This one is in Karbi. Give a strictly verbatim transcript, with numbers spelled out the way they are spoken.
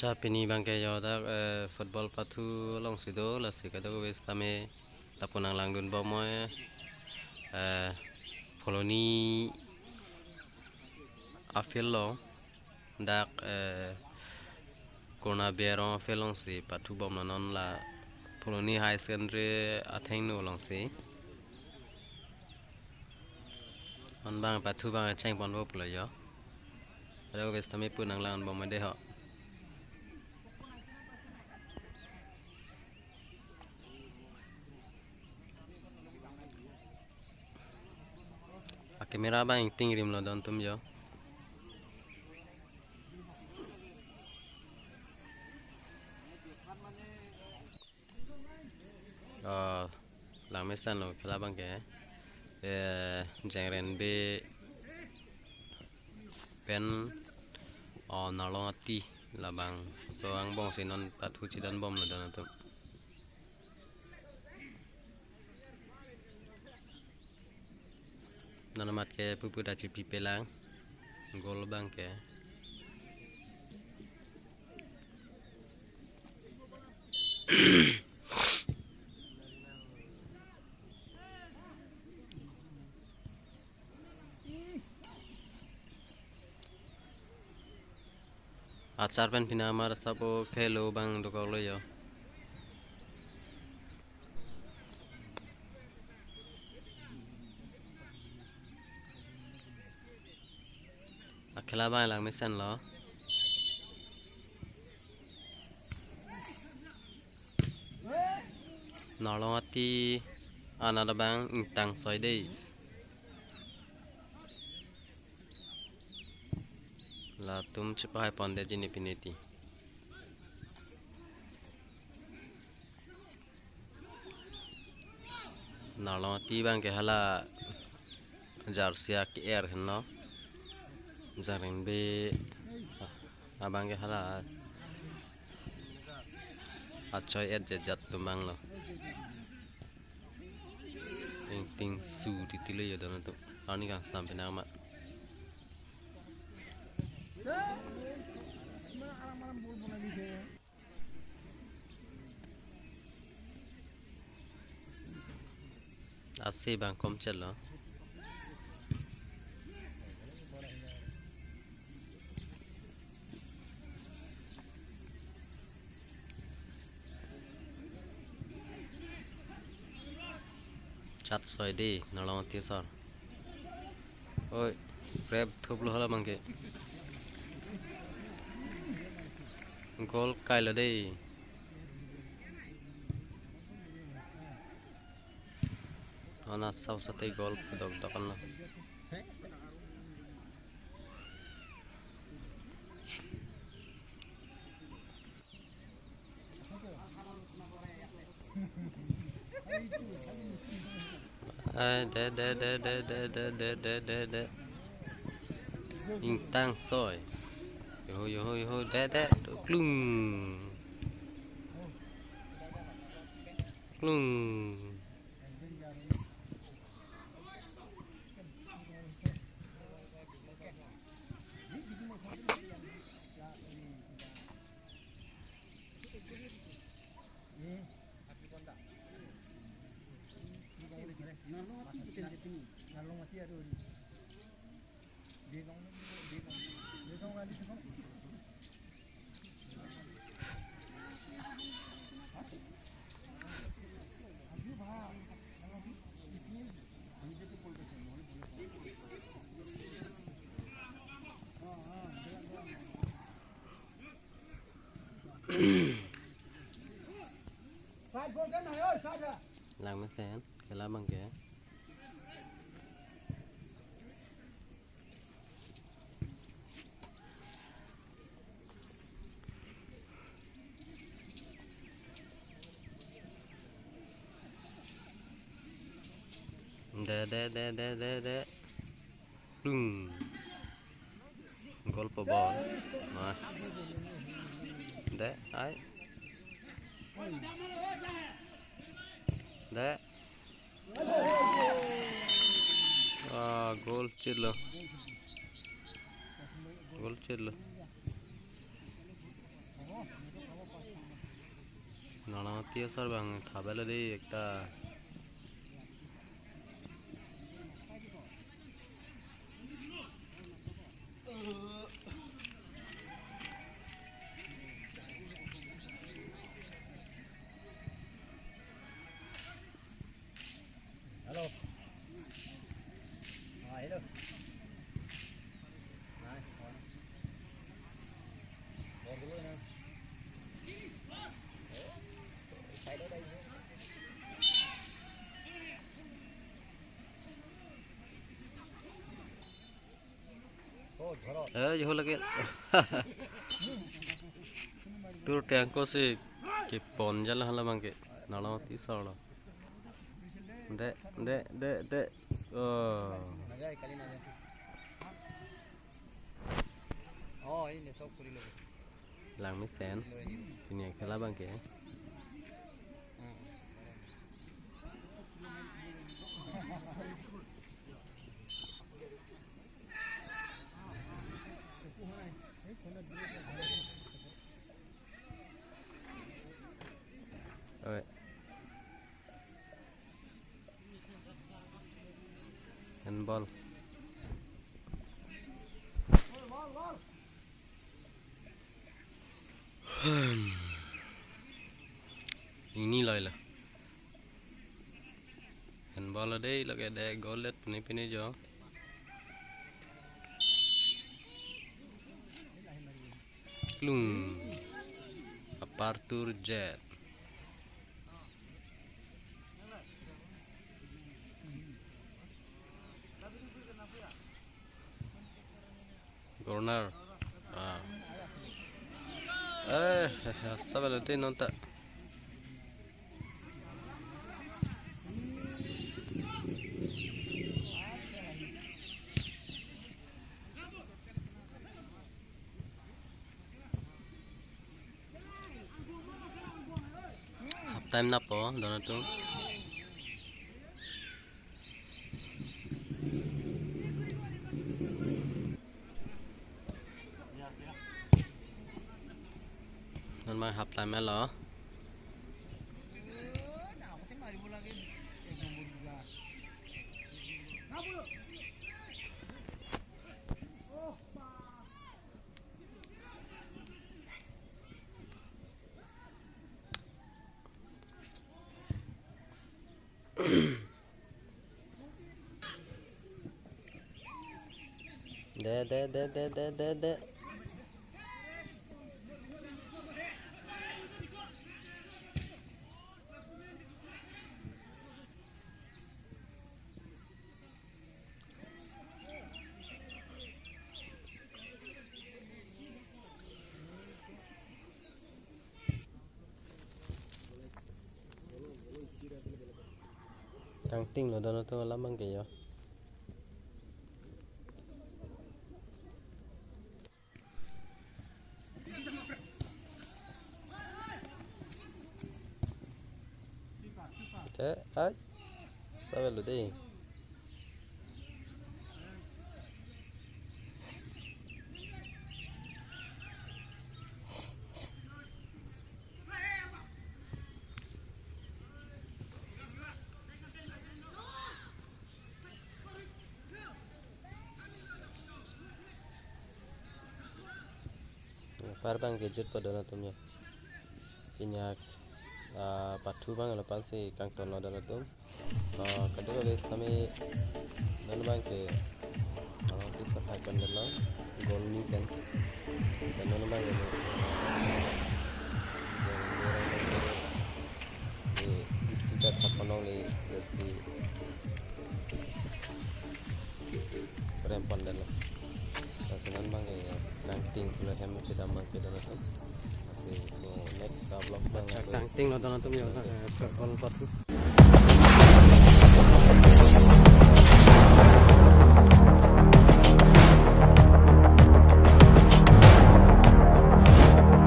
Ta pini abangke yo dak, eh, football pathu alongsi do, lasi kadokave setame lapu nanglangdun bom noi, eh, Phuloni a-field along dak, eh, Kurna Bey arong a-field alongsi pathu bomlo non la Phuloni High Secondary athengno alongsi. Non abang pathu abang chengponpo pulo yo. Kadokave setame pu nanglang bom noi dei ho. A-camera abang ingtingrimlo don atum yo. Oh, langmesenlo khela abangke. Eh, Jengrenbe pen, oh, Narlong Ati labangso angbongsi non pathu chedon bomlo don atum. Non amat ke pupu ta chipipelang. Goal abangke. Achar pen pina amar sapo khelo abang dokoklo yo. Akhela abang langmesenlo. Narlong Ati anat abang ingtang soi dei. Latum chepahai ponde jini piniti. Narlong Ati abangke hala jersey ke-er henlo. Jengrenbe abangke hala achoi et jejat atum abanglo. Ingting su titilo yo don atum. Arni kangsam pina amat. Ase abang komchetlo. Chat soi dei, Narlong Ati asor. Oi, rep thuplo hala abangke. Goal kailo dei. Anat sausate goal dokdok anlo. Ai, de, de, de. Ingtang soi. Yoho, yoho, yoho, de, de, klung. Klung. Langmesen, khela abangke. De, de, de, de, de, de. Plung. Goal po ball. Nah. De, ai. De. Ah, goal chetlo. Goal chetlo. Nana tiya sar bang thabelo dei ekta. Hello. Ah, hello. Nice one. Ball dulu na. Oh, side out ahi. Eh, joho lagi. Tur tengko si kepon jala hala bangke. Nalo ti solo. De, de, de, de. Oh. Oh, ini sok puri lo. Langmesen. Pini khela bangke. Oi. Handball. Ini loilo. Handball dei lake de goal det pini pini jo. Klung. Apartur Jet. Corner. Ah. Eh, sabelo te non ta. Half time napo, dono tu. Non bang half time lo. De, de, de, de, de, de, de. Kangting lo dono tu alam bang ke yo. Te, ai. Sabelo dei. Par bang kejut po dono atum ya. Pinyak, ah, pathu bang lo pan si kangton lo dono atum. Ah, kadokave sami non bang ke, ah, kisa thak kan delo, goal ni kan. Dan non bang ke, eh, isi ta thak konong le, lesi rem pon delo. Lasi non bang ke, nangting pulo hem chedam bang ke dono atum. Lasi mo next, ah, vlog bang. Acha, kangting lo dono atum ya, eh, football pathu.